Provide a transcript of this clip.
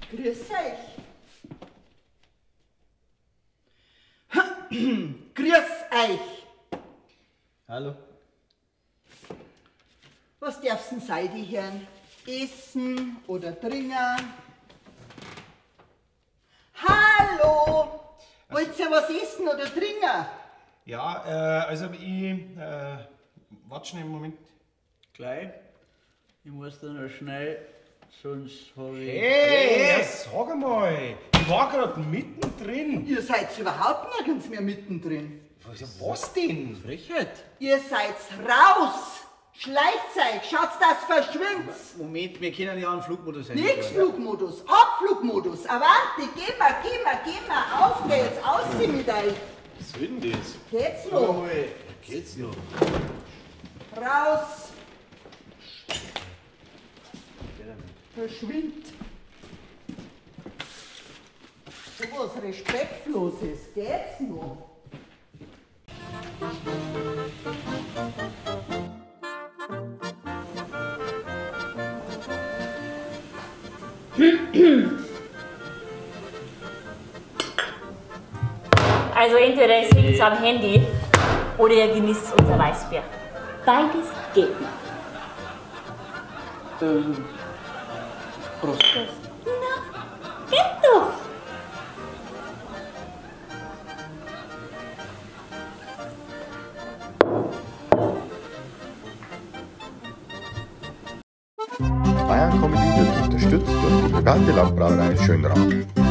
Grüß euch. Grüß euch. Hallo. Was darf's denn sein, die Herren? Essen oder trinken? Hallo! Wollt ihr was essen oder trinken? Ja, also ich... warte schnell einen Moment. Gleich. Ich muss da noch schnell, sonst hab ich... Hey, sag einmal! Ich war gerade mittendrin. Ihr seid überhaupt nirgends mehr mittendrin. Was denn? Frechheit. Ihr seid raus! Schleicht euch! Schaut, dass verschwindet! Moment, wir können ja einen Flugmodus sein. Nix Flugmodus, Abflugmodus! Avante, geh mal, geh mal, geh mal! Auf geht's, aus mit euch! Was soll denn das? Geht's noch? Geht's noch? Raus! Verschwindt! So was Respektloses, geht's noch? Also entweder ihr singt am Handy oder ihr genießt unser Weißbier. Beides geht noch. Prost. Na, geht doch! Bayern Comedy wird unterstützt durch die bekannte Landbrauerei Schönrath.